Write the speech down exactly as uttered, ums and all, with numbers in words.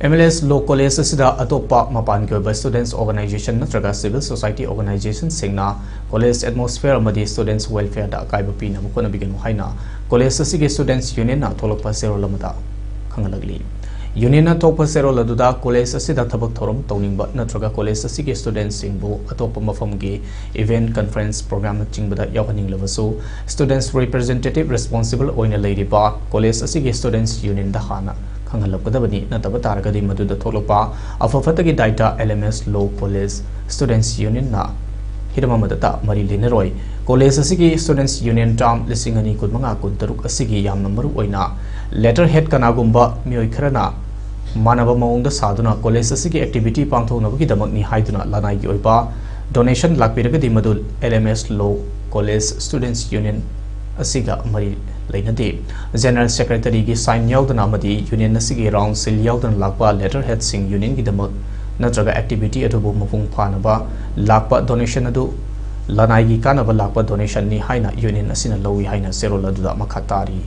M L S Law College ꯑꯁꯤꯗ ꯑꯇꯣꯞꯄ ꯃꯄꯥꯟꯒꯤ ꯑꯣꯏꯕ students organization ꯅꯠꯇ꯭ꯔꯒ civil society organization ꯁꯤꯡꯅ college atmosphere ꯑꯃꯗꯤ students welfare ꯗ ꯑꯀꯥꯏꯕ ꯄꯤꯅꯕ ꯍꯣꯠꯅꯕꯤꯒꯅꯨ ꯍꯥꯏꯅ college ꯑꯁꯤꯒꯤ students union ꯅ ꯊꯣꯛꯂꯛꯄ ꯆꯦꯔꯣꯜ ꯑꯃꯗ ꯈꯪꯍꯜꯂꯛꯂꯤ꯫ Union ꯅ ꯊꯣꯛꯄ ꯆꯦꯔꯣꯜ ꯑꯗꯨꯗ college ꯑꯁꯤꯗ ꯊꯕꯛ ꯊꯧꯔꯝ ꯇꯧꯅꯤꯡꯕ ꯅꯠꯇ꯭ꯔꯒ college ꯑꯁꯤꯒꯤ students ꯁꯤꯡꯕꯨ ꯑꯇꯣꯞꯄ ꯃꯐꯝꯒꯤ event, conference, program ꯅꯆꯤꯡꯕꯗ ꯌꯥꯎꯍꯟꯅꯤꯡꯂꯕꯁꯨ students representative responsible ꯑꯣꯏꯅ ꯂꯩꯔꯤꯕ college ꯑꯁꯤꯒꯤ students union ꯗ ꯍꯥꯟꯅ ꯈꯪꯍꯜꯂꯛꯀꯗꯕꯅꯤ꯫ ꯅꯠꯇꯕ ꯇꯥꯔꯒꯗꯤ ꯃꯗꯨꯗ ꯊꯣꯛꯂꯛꯄ ꯑꯐ ꯐꯠꯇꯒꯤ ꯗꯥꯏꯇ L M S Law College Students Union ꯅ ꯍꯤꯔꯝ ꯑꯃꯗꯇ ꯃꯔꯤ ꯂꯩꯅꯔꯣꯏ꯫ College ꯑꯁꯤꯒꯤ students union term ꯂꯤꯁꯤꯡ ꯑꯅꯤ ꯀꯨꯟꯃꯉꯥ ꯀꯨꯟꯇꯔꯨꯛ ꯑꯁꯤꯒꯤ ꯌꯥꯝꯅ ꯃꯔꯨ ꯑꯣꯏꯅ letterhead ꯀꯅꯥꯒꯨꯝꯕ ꯃꯤꯑꯣꯏ ꯈꯔꯅ ꯃꯥꯟꯅꯕ ꯃꯑꯣꯡꯗ ꯁꯥꯗꯨꯅ college ꯑꯁꯤꯒꯤ activity ꯄꯥꯡꯊꯣꯛꯅꯕꯒꯤꯗꯃꯛꯅꯤ ꯍꯥꯏꯗꯨꯅ ꯂꯅꯥꯏꯒꯤ ꯑꯣꯏꯕ donation ꯂꯥꯛꯄꯤꯔꯒꯗꯤ ꯃꯗꯨ L M S Law College Students Union ꯑꯁꯤꯒ ꯃꯔꯤ ꯂꯩꯅꯗꯦ꯫ General Secretary ꯒꯤ sign ꯌꯥꯎꯗꯅ ꯑꯃꯗꯤ union ꯑꯁꯤꯒꯤ round seal ꯌꯥꯎꯗꯅ ꯂꯥꯛꯄ letterhead ꯁꯤꯡ union ꯒꯤꯗꯃꯛ ꯅꯠꯇ꯭ꯔꯒ activity ꯑꯗꯨꯕꯨ ꯃꯄꯨꯡ ꯐꯥꯅꯕ ꯂꯥꯛꯄ donation ꯑꯗꯨ ꯂꯅꯥꯏꯒꯤ ꯀꯥꯟꯅꯕ ꯂꯥꯛꯄ donation ꯅꯤ ꯍꯥꯏꯅ union ꯑꯁꯤꯅ ꯂꯧꯏ ꯍꯥꯏꯅ ꯆꯦꯔꯣꯜ ꯑꯗꯨꯗ ꯃꯈꯥ ꯇꯥꯔꯤ꯫